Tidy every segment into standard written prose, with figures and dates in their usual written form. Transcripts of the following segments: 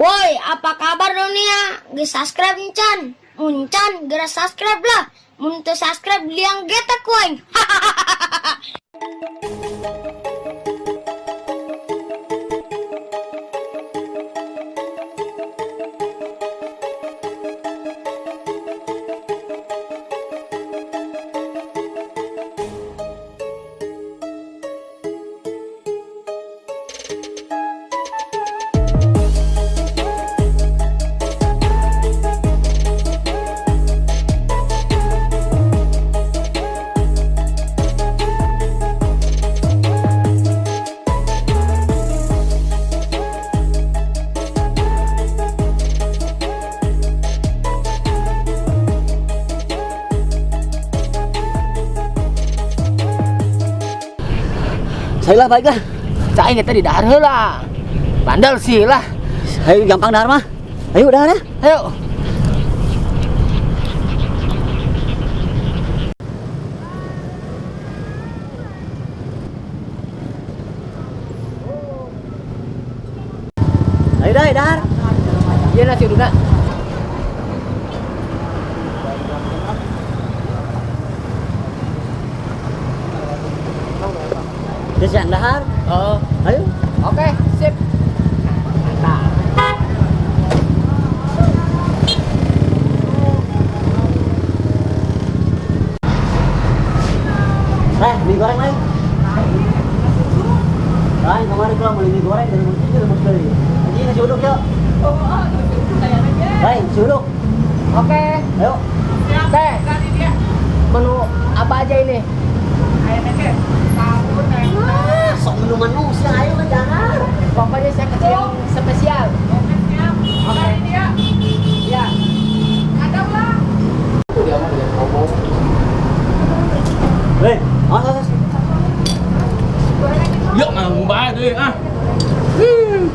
Woi, apa kabar dunia? Geus subscribe encan? Mun can, geura subscribe lah. Mun teu subscribe liang getek ku aing. Saya lah baiklah. Cai kita di dahar heula. Bandel sih lah. Ayo gampang dahar mah. Ayo dahar ya. Ayo. Ayo dah, dahar. Iya nasi udukna. Siang dahar. Oh. Ayo. Oke, sip. Mantap. Mie goreng lain. Lain kemarin gua beli mie goreng dari Bukit dari Bukit. Ini nasi uduk yuk. Lain, nasi uduk. Oke. Ayo. Teh. Menu apa aja ini? Ah, sok menu manusia ayo mah jangan. Pokoknya saya kasih yang spesial. Oke. Ya. Itu dia mah dia ngomong. Hei, awas awas. Yuk nganggu bae deui ah.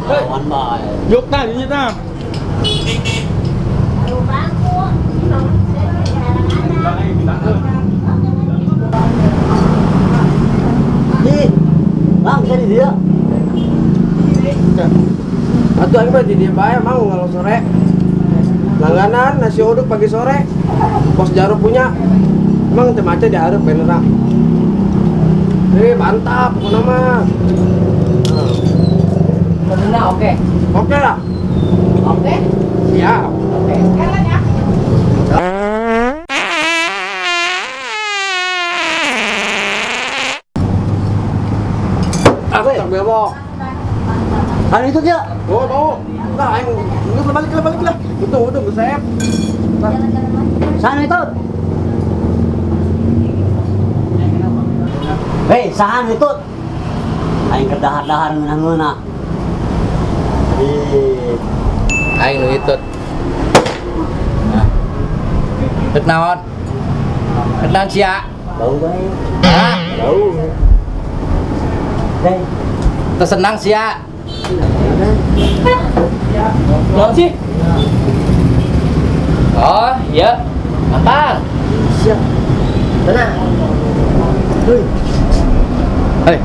Lawan bae. Yuk tah dinya tah. Ih, Bang, bisa di dia. Atuh aing mah di dia bae mau kalau sore. Langganan nasi uduk pagi sore. Bos Jarum punya. Emang teu maca dihareup bener ah. Mantap pokoknya mah. Menunya oke. Oke lah. Oke. Siap. Oke. Ah, tak bewok. Anu itu dia. Oh, mau. Nah, aing geus balik lah, balik lah. Itu udah gesep. Sana itu. Hei, sahan itu. Aing keur dahar-dahar ngeunah-ngeunah. Ih, Aing nu hitut. Nah. Teu naon? Teu naon sia? Bau bae. Hah? Bau. Hei, Teu senang sia. Naon sih? Oh, iya. Gampang. siap. Tenang. Hei, Hei.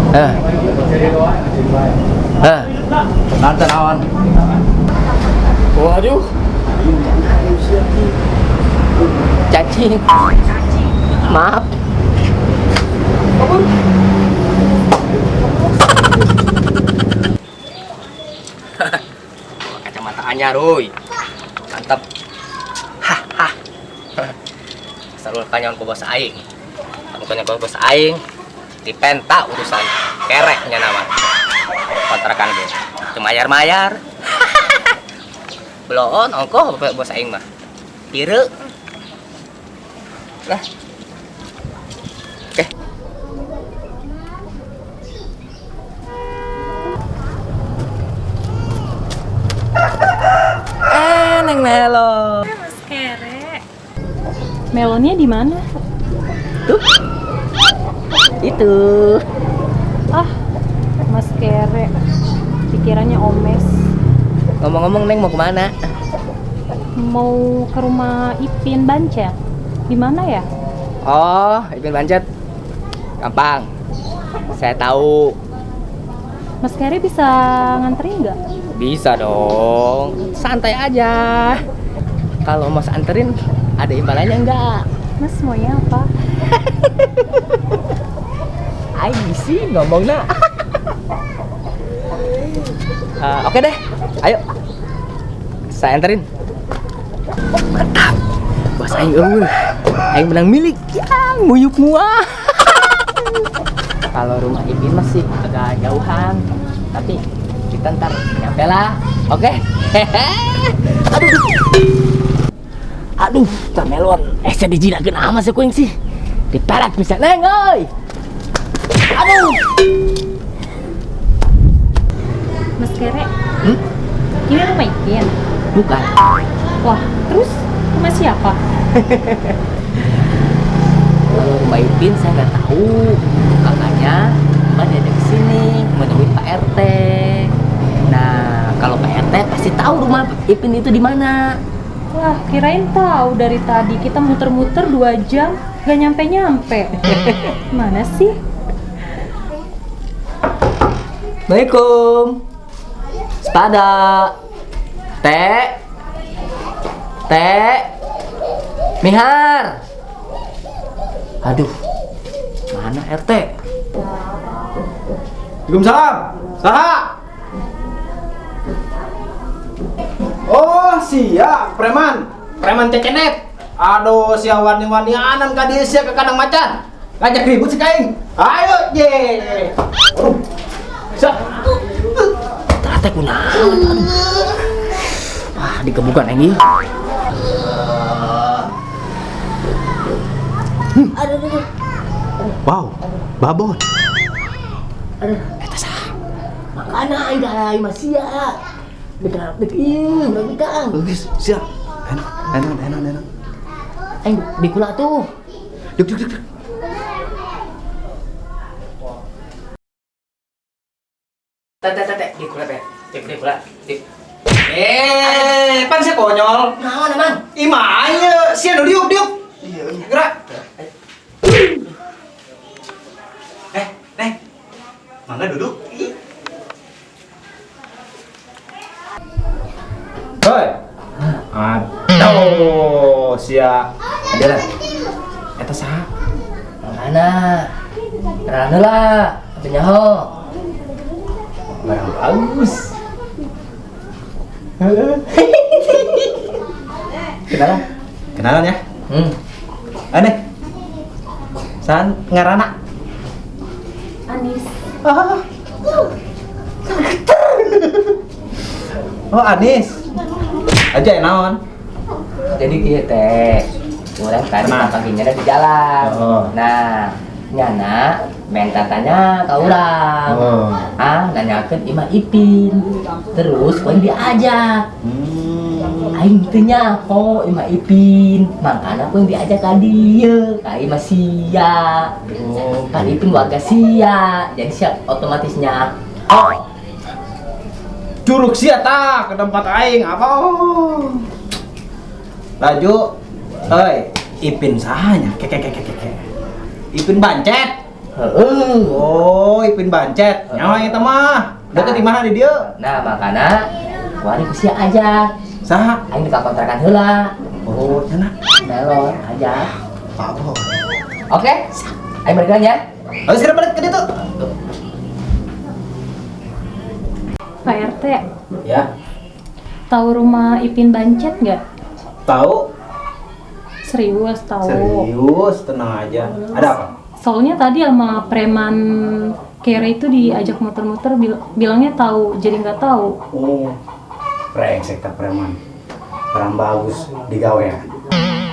Hah. Hah. Naon teu naon? Waduh. Cacing. Maaf. Kacamata anyar, woi. Mantap. Hah, hah. Sarul kanyon ku bos aing. Kamu kanyon ku bos aing. Dipenta urusan kereknya nama. Kontrakan ge. Teu mayar-mayar. Bloon ongkoh bos aing mah. Pireu. Lah. Oke. Neng Melo. Mas Kere. Melonnya di mana? Tuh. Itu. Ah, Mas Kere. Pikirannya omes. Ngomong-ngomong Neng mau kemana? Mau ke rumah Ipin Bancet. Di mana ya? Oh, Ipin Bancet. Gampang. Saya tahu. Mas Kere bisa nganterin nggak? Bisa dong, santai aja. Kalau Mas anterin, ada imbalannya enggak? Mas maunya apa? Aing sih ngomong nak. Oke deh, ayo. Saya anterin. Oh, mantap. Bos aing eueuh. Aing menang milik. Ya, nguyup muah. Kalau rumah Ipin masih agak jauhan, tapi kita ntar nyampe lah. Oke? Aduh. Aduh, melon. Saya dijinakeun amat sih kuing sih. Dipelet bisa neng euy. Aduh. Mas Kere. Hmm? Ini rumah Ipin? Bukan. Wah, terus rumah siapa? Kalau rumah Ipin saya nggak tahu. Makanya Mbak diajak ke sini menemui Pak RT. Nah, kalau Pak RT pasti tahu rumah Ipin itu di mana. Wah, kirain tahu dari tadi kita muter-muter 2 jam gak nyampe-nyampe. Mana sih? Assalamualaikum. Sepada. Teh. Teh. Mihar. Aduh. Mana RT? Waalaikumsalam. Saha? Oh, siap, preman. Preman cecenet. Aduh, sia wani-wanianan ka dieu sia ke kandang macan. Ngajak ribut si kaing. Ayo, je. Aduh. Siap. Ternyata kunaon. Aduh. Wah, digebukan aing ieu. Aduh. Wow, babon. Aduh, eta saha? Makana aing da aing mah sia. Dek ieu, urang. Geus, siap. Enak, enak, enak, enak. Aing di kula tuh. Duk, duk, duk. Teh, teh, teh, di kula teh. Di kula. Di. Pan sia konyol. Naon emang? Imah ieu, sia nu diuk, diuk. Gerak. Neng. Mangga duduk. Hoi. Aduh, sia. Adalah. Eta saha? Mana? Kenalan heula, atuh nyaho. Barang bagus. Kenalan? Kenalan ya? Aneh. San ngarana? Anis. Ah. Oh, Anis. Aja ya naon? Jadi kieu teh. Urang tadi paginya di jalan. Oh. Nah, nyana menta tanya ka urang. Oh. Ah, nanyakeun imah Ipin. Terus koin diajak. Aing teu nyaho imah Ipin. Makana koin diajak ka dieu, ka imah sia. Oh. Pan Ipin warga sia. Jadi siap otomatisnya. Oh. Curug sia tah ke tempat aing apa? Oh. Laju. Oi, Ipin sahanya? Ke ke ke ke ke. Ipin Bancet. Heeh. Oh, Ipin Bancet. Nyawa eta mah. Deket di mana di dieu? Nah, makana wari ku sia aja. Saha? Aing deka kontrakan heula. Oh, cenah. Melon aja. Pabo. Oke. Aing balik ya. Ayo sekarang balik ke ditu. Pak RT. Ya. Tahu rumah Ipin Bancet nggak? Tahu. Serius tahu. Serius, tenang aja. Ada apa? Soalnya tadi sama preman Kere itu diajak muter-muter bilangnya tahu, jadi nggak tahu. Oh, brengsek tak preman. Barang bagus digawe ya.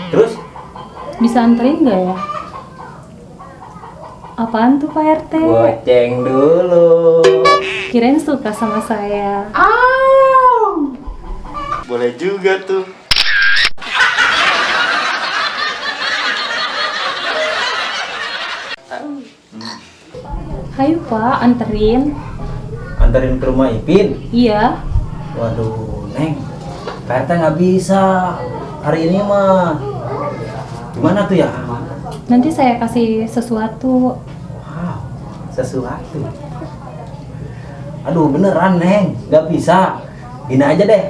Terus? Bisa anterin nggak ya? Apaan tuh Pak RT? Goceng dulu. Kirain suka sama saya. Au. Boleh juga tuh. Hayu Pak, anterin. Anterin ke rumah Ipin? Iya. Waduh, Neng. Pak RT nggak bisa hari ini mah. Gimana tuh ya? Nanti saya kasih sesuatu. Wow, sesuatu. Aduh, beneran Neng, nggak bisa. Gini aja deh.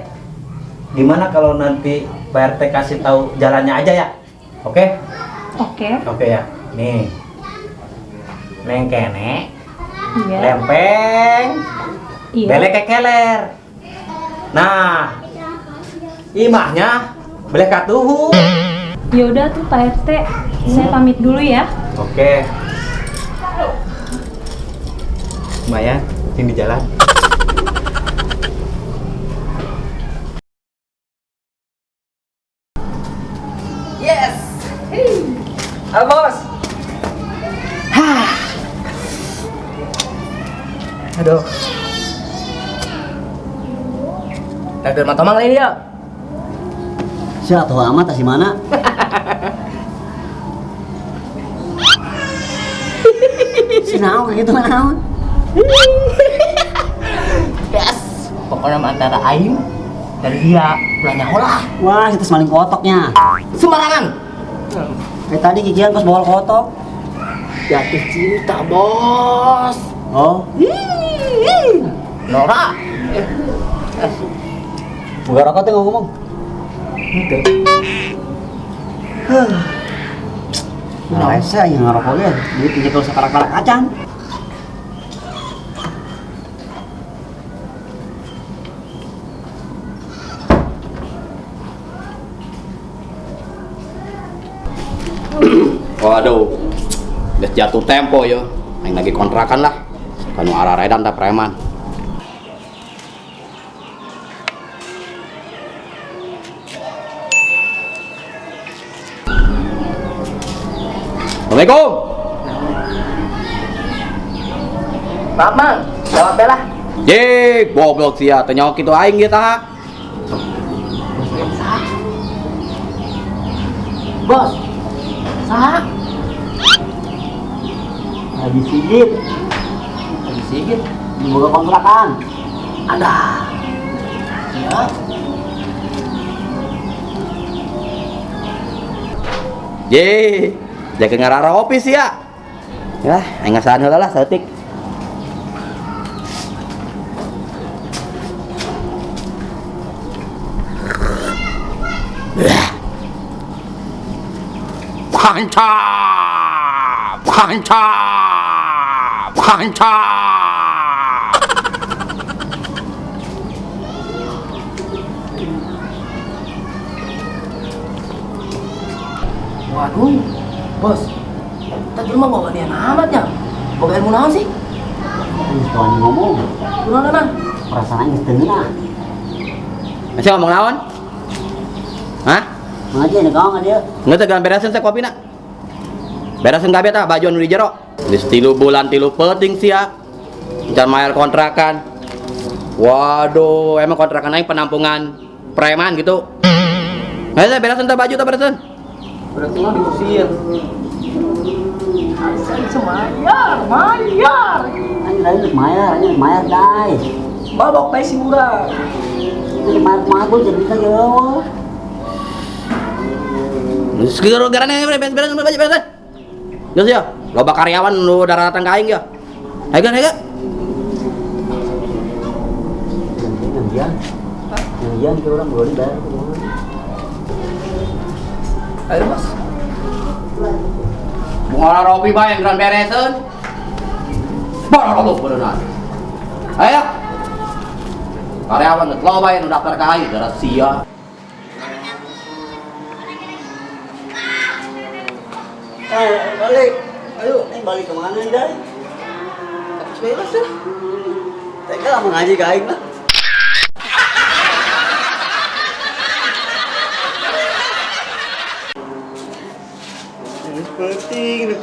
Gimana kalau nanti Pak RT kasih tahu jalannya aja ya? Oke? Oke. Oke ya. Nih. Neng kene, Iya. lempeng, Iya. belek kekeler. Nah, imahnya belek katuhu. Ya udah tuh Pak RT, saya pamit dulu ya. Oke. Lumayan, ini jalan. Yes. Halo bos. Aduh. Dari rumah Tomang lain ya. Sia tahu amat si mana? Si naon gitu naon? Yes. Pokoknya mah antara aing dan dia ulah nyaho lah. Wah, kita semaling kotoknya. Sembarangan. Kayak tadi gigian pas bawa kotok. Jatuh cinta, bos. Oh, Nora. buka rokok tuh ngomong. Gitu. Nah, rese yang ngerokok ge, duit aja kalau sakarak-karak acan. Waduh, udah jatuh tempo yo. Aing lagi kontrakan lah. Kanu arah redan tak preman. Assalamualaikum. Maaf, Mang. Jawab lah. Ye, goblok sia, teu nyaho kitu aing ieu tah. Bos. Saha? Haji Sigit, Haji Sigit. dibuka kontrakan. Ada. Ya. Ye, jaga ngararopi sia. Ya, aing ngasaan heula lah saeutik. Mantap! Mantap! Mantap! Waduh, bos. Tadi mah bawa nian amat ya. Boga ilmu naon sih? Ini tuan ngomong, Kunaon emang? perasaan geus teu ngeunah. Masih ngomong naon? Hah? Ngaji nih kawan dia. Nggak tegan beresin saya kopina. Beresin kabeh tah baju anu di jero. Geus 3 bulan 3 peuting sia. Can mayar kontrakan. Waduh, emang kontrakan aing penampungan preman gitu. Ayo teh beresin tah baju tah beresin. Berarti mah diusir. Mayar, mayar. Anjing lain geus mayar, anjing mayar guys. Babok teh si murah. Itu mayar kumaha gua jadi kita yo. Geus gara-garana beres beres baju beresin. Geus ya, loba karyawan nu daratang ka aing ya. Ayo ayo. Yang dia. Yang dia ke orang boleh bayar. Ayo, bos. Bunga ropi bae yang geran beresin. Barang berenang. Ayo. Karyawan geus loba nu daftar ka aing gara sia. Balik. Ayo, balik kemana nih, Dai? Bebas lah. Teka lah mengaji ke aing lah. Penting,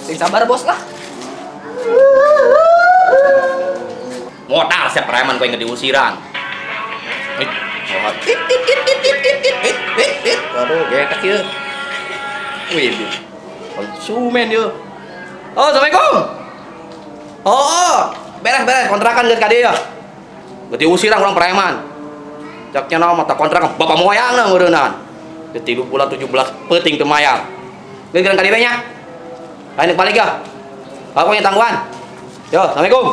Sing sabar, bos lah. Modal siap preman kowe ngediusiran. Waduh, getek ieu. Wih, konsumen ieu. Oh, Assalamualaikum. Oh, beres-beres kontrakan geus ka dieu ya. Geus diusiran urang preman. Caknya naon mata kontrakan bapak moyangna meureunnan. Geus 3 bulan 17 peuting teu mayar. Geus geus ka dieu nya. Lain balik ya. Aku yang tangguhan. Yo, Assalamualaikum.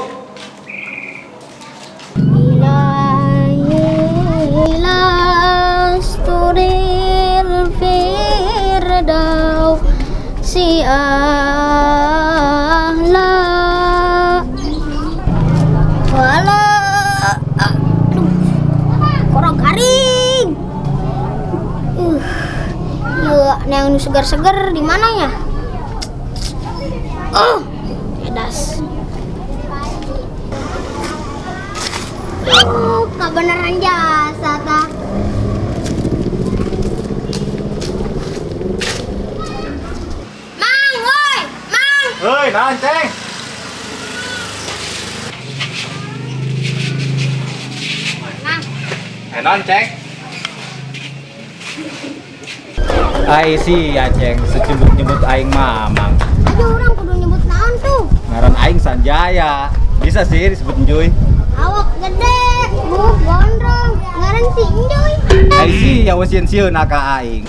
Nu segar-segar di mana ya? Oh, edas. Tuh, kebenaran jasa tah. Mang, woi, Mang. Hei, naon, Ceng? Mang. Eh, naon, Ceng? Ai sia, Ceng, secebut-nyebut aing mamang. Aduh, orang kudu nyebut naon tuh. Ngaran aing Sanjaya. Bisa sih disebut Enjoy. Awak gede, buh gondrong, ngaran si Enjoy. Ai sia wesieun-sieun ka aing.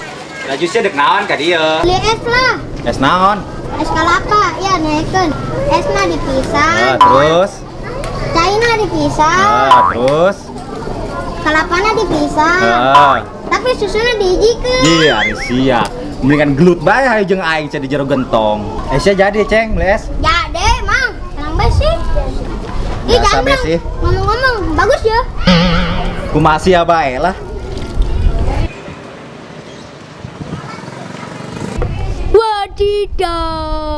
Laju sia dek naon ka dieu? Beli es lah. Es naon? Es kalapa, ya naikkan. Esna dipisah. Ah, terus? Caina dipisah. Ah, terus? Kalapana dipisah. Ah. Tapi susunya diijikeun. Iya, ari sia. Mendingan gelut bae hayu jeung aing sia di jero gentong. Eh sia jadi, Ceng, beli es. Jadi, Mang. Tenang bae sih. Ih, Biasa jangan bae sih. Ngomong-ngomong, bagus ya. Kumaha sia bae lah. Wadidaw.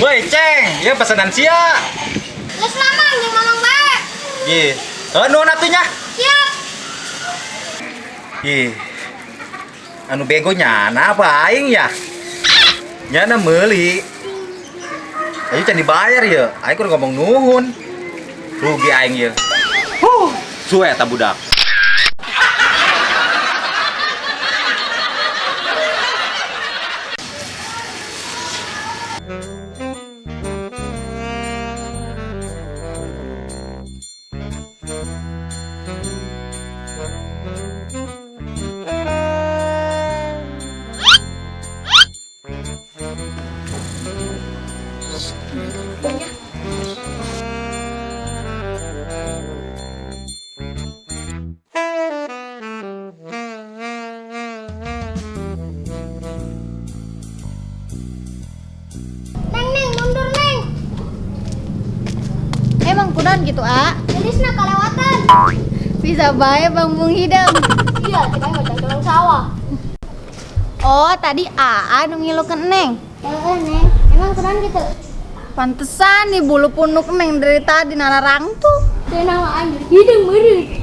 Woi, Ceng, ya pesanan sia. Geus mamang jeung mamang bae. Ih, heuh nuhun atuh nya. Siap. Ih. Anu bego nyana apa aing ya? Nyana meuli. Ayo can dibayar ya. Aing kudu ngomong nuhun. Rugi aing ya. Huh, suwe eta budak. Neng, neng, mundur, neng. Emang kunaon gitu, A? Gelisna kalewatan. Bisa bae Bang Bung Hideng. Iya, cek aing mah cangcang sawah. Oh, tadi AA nu ngilukeun Neng. Heeh, neng. Emang kunaon gitu? Pantesan nih bulu punuk Neng dari tadi nararang tuh. Teu naon anjir, hidung meureut.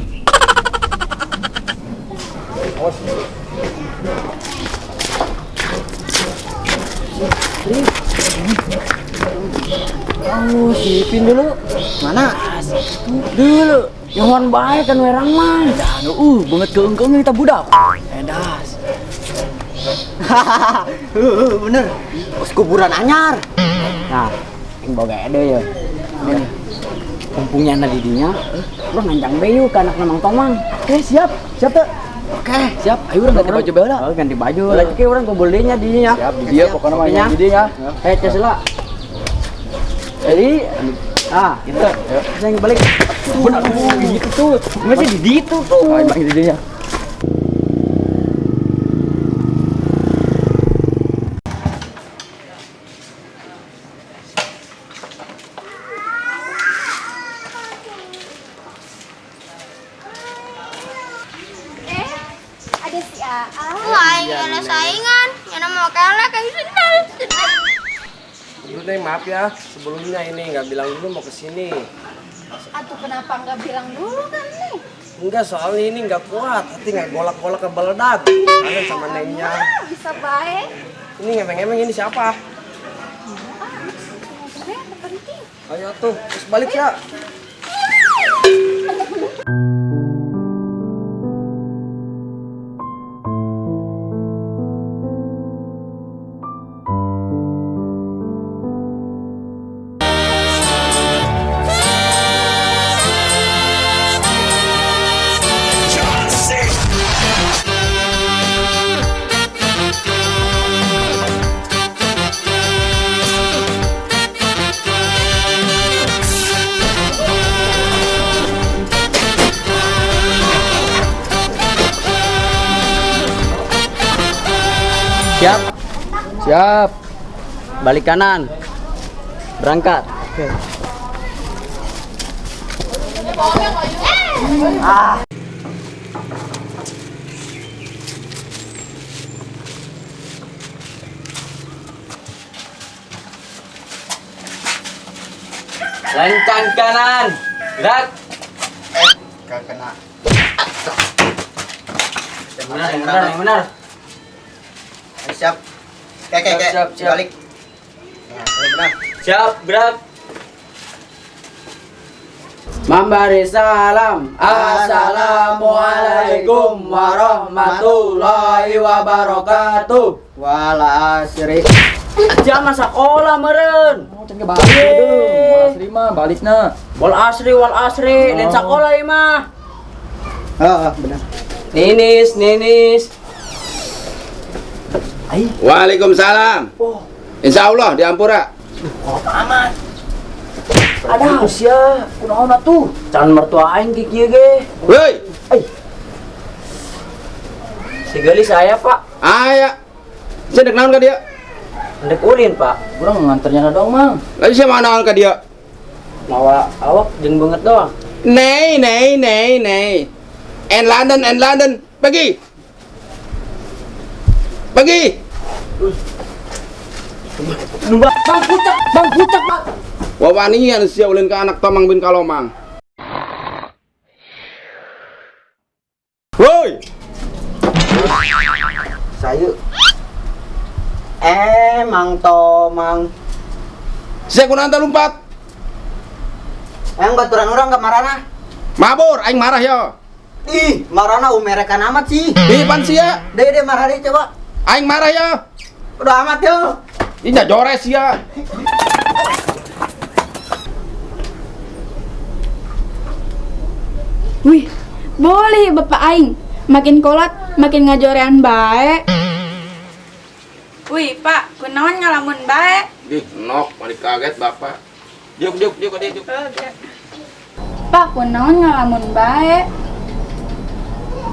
Oh, sipin dulu. Mana? Dulu. Nyawan bae kan werang mah. Dah, banget keungkeung kita budak. Edas. Hahaha. Bener. Os kuburan anyar. Nah, yang boga ede ya. Mumpungnya ada didinya, lu nganjang beyu ke anak Mang Tomang. Oke, siap. Siap tuh. Oke, siap. Ayo urang ganti baju bae lah. Oh, ganti baju. Lagi ke urang kumpul deui nya didinya. Siap, di dia pokoknya mah Oke, di dia. Eh, ces lah. Jadi, gitu. Saya balik. Benar, gitu tuh. Masih di ditu tuh. Oh, emang di dia. Ada si AA. Wah, aing ada saingan. Nyana mau kalah kayak sendal. Dulu Neng, maaf ya, sebelumnya ini nggak bilang dulu mau kesini. Atuh kenapa nggak bilang dulu kan, Neng? Enggak, soalnya ini nggak kuat, hati nggak golak-golak ke beledak. Kangen sama Nengnya. Ah, bisa bae. Ini ngemeng-ngemeng ini siapa? Ah, penting. Ayo tuh, terus balik ya. Siap. Siap. Balik kanan. Berangkat. Oke. Ah. Lencang kanan. Gerak. Gak kena. Yang benar, yang benar, yang benar. Siap. Oke, oke, oke. Siap, siap. Balik. Nah, ini benar. Siap, gerak. Mambari salam. Assalamualaikum warahmatullahi wabarakatuh. Wala asri. Jangan sekolah meren. Oh, can balik dulu. Wal asri mah balikna. Wal asri wal asri, lain sekolah ieu mah. Oh, benar. Ninis, ninis. Waalaikumsalam. Insya Allah diampura. Ada sia, kunaon atuh? Calon mertua aing ki kieu ge. Woi, Si geulis aya, Pak. aya. Sia dek naon ka dia? Ndek ulin, Pak. Urang nganternya dong, Mang. Lalu sia mau naon ka dia? Mawa awak jeung beungeut doang. Nei, nei, nei, nei. En London, en London. Pergi. Pergi. Bang pucak, bang pucak, Pak. Wawanian sia ulin ka anak Tomang bin Kalomang. Woi, Sayu. Emang Tomang. sia kunaon teh lumpat? Yang baturan orang ke marana. Mabur, aing marah yo. Ih, marana umerekan amat sih. Di pan sia, Deh, deh marah deh coba. aing marah yo. Udah amat yo. Ini jores sia. Wih, boleh bapak aing. Makin kolot, makin ngajorean bae. Wih, Pak, kunaon ngalamun bae? Ih, nok, mari kaget bapak. Diuk, diuk, diuk, diuk. Pak, kunaon ngalamun bae?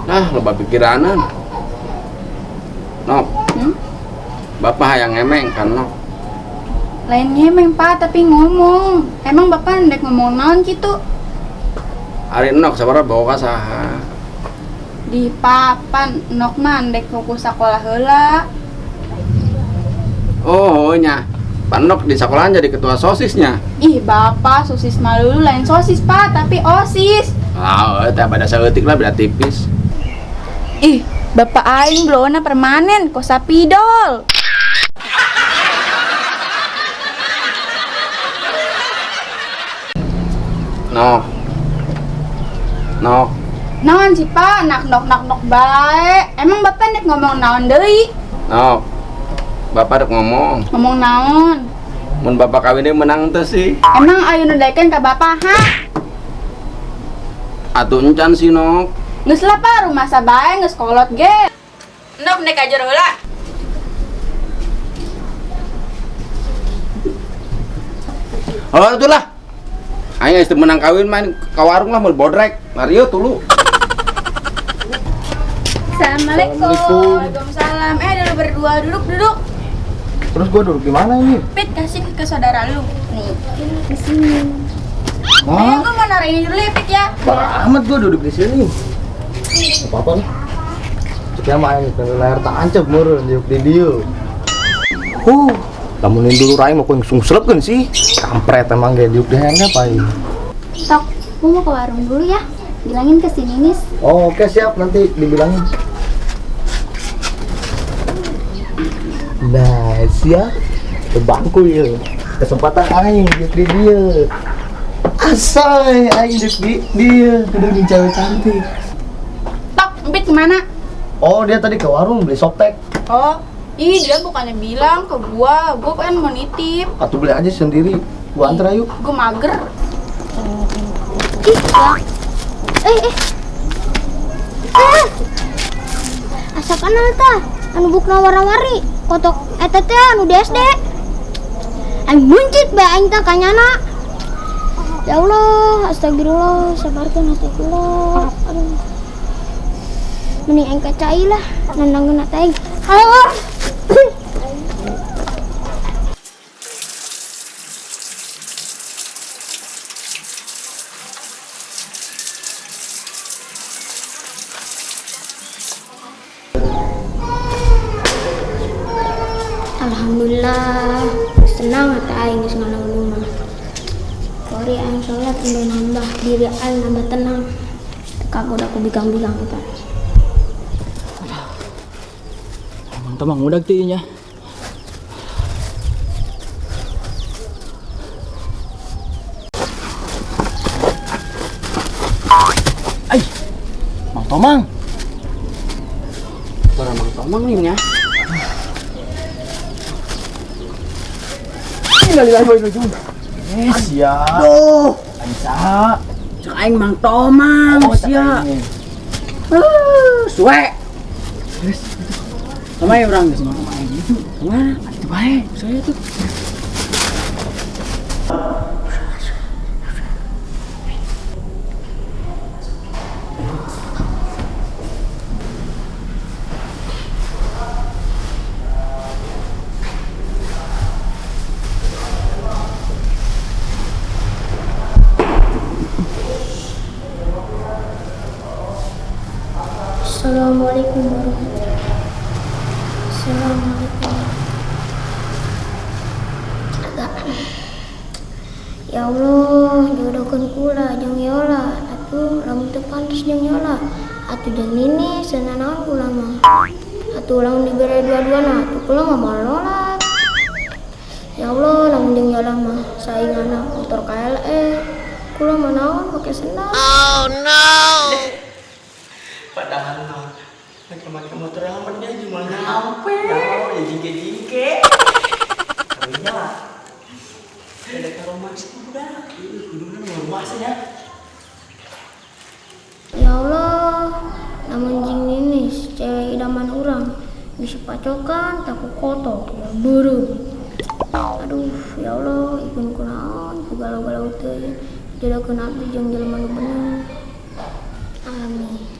Nah, loba pikiranan. Nok. Hmm? Bapak hayang ngemeng kan, Nok. Lain ngemeng, Pak, tapi ngomong. Emang Bapak ndek ngomong naon gitu? Ari Nok sabaraha bawa ka saha? Di papan nok mah ndek fokus sekolah heula. Oh, nya. Pak Nok di sekolahan jadi ketua sosisnya. Ih, Bapak sosis malu lain sosis, Pak, tapi OSIS. Ah, teh pada saeutik lah beda tipis. Ih, Bapak aing blona permanen kok sapidol. Nok. Nok. Naon sih, Pak? Nak nok nak nok bae. Emang Bapak nek ngomong naon deui? Nok. Bapak dek ngomong. Ngomong naon? Mun bapak kawin deui menang teu sih? Emang ayo nu daekeun ka Bapak, ha? Atuh encan sih, Nok. Geus lah, Pak, rumah sabae geus kolot ge. Nok nek ajar heula. Oh, itulah. Aing geus teu menang kawin main ka warung lah meuli bodrek. Mario tulu. Assalamualaikum. Waalaikumsalam. Eh, dulu berdua duduk duduk. Terus gua duduk di mana ini? Pit kasih ke saudara lu. Nih, di sini. Ayo gua mau naruh ini dulu ya, Pit ya. Parah amat gua duduk di sini. Gak apa-apa lah. Ceknya main ke layar tancap murun duduk di dia. Lamunin dulu rai mau kau sungselep kan sih. Kampret emang gak diuk di handap apa ini. Tok, gua mau ke warung dulu ya. Bilangin ke sini, Nis. Oh, oke siap nanti dibilangin. Nah, siap. Ke bangku ya. Kesempatan aing duduk di dia. Asai aing duduk di dia, duduk di cewek cantik. Tok, Pit kemana? Oh, dia tadi ke warung beli softtek. Oh, ih dia bukannya bilang ke gua, gua kan mau nitip. Atau beli aja sendiri. Gua antar ayo. Gua mager. Ih, ya. Eh, eh. Ah. Asa kenal tah, anu bukna warna-warni, kotok eta teh anu di SD. Aing buncit bae aing teh kanyana. Ya Allah, astagfirullah, sabarkeun astagfirullah. Aduh. Mending aing ka cai lah, nandangkeun teh aing. Halo. Alhamdulillah, senang hati aing geus ngalawan mah. Kori aing sholat udah nambah diri aing nambah tenang. Teu kagoda ku bigang-bigang eta. Emang Tomang udah teh nya. Ai. Mang Tomang. Suara Mang Tomang nih ya. Innalillahi wa inna ilaihi raji'un. Eh, sia. Aduh, Aing saha? cek aing Mang Tomang Oh, cek sia. aing. Suwe. Kemana ya orang geus Mang aing itu. Kemana? Itu bae, saya tuh. Assalamualaikum warahmatullahi. Assalamualaikum. Agak. Ya Allah, jodohkeun kula jeung Yola. Atuh lamun teu pantes jeung Yola, atuh jeung Nini senanaon kula mah. Atuh lamun dibere dua-duana, atuh kula mah moal nolak. Ya Allah, lamun jeung Yola mah sainganna motor KLE. Kula mah naon make sendal. Padahal mah make motor aman dia cuma nyampe. Ya jingke-jingke. Kawinya ada ke rumah udah. Kuduna mau rumah sih ya. Ya Allah, lamun jeung Ninis cewek idaman urang bisa pacokan takut kotor ya beureum. Aduh, ya Allah, ikun kunaon ku galau-galau teuing. Jodohkeun abdi jeung jelema nu bener. Amin.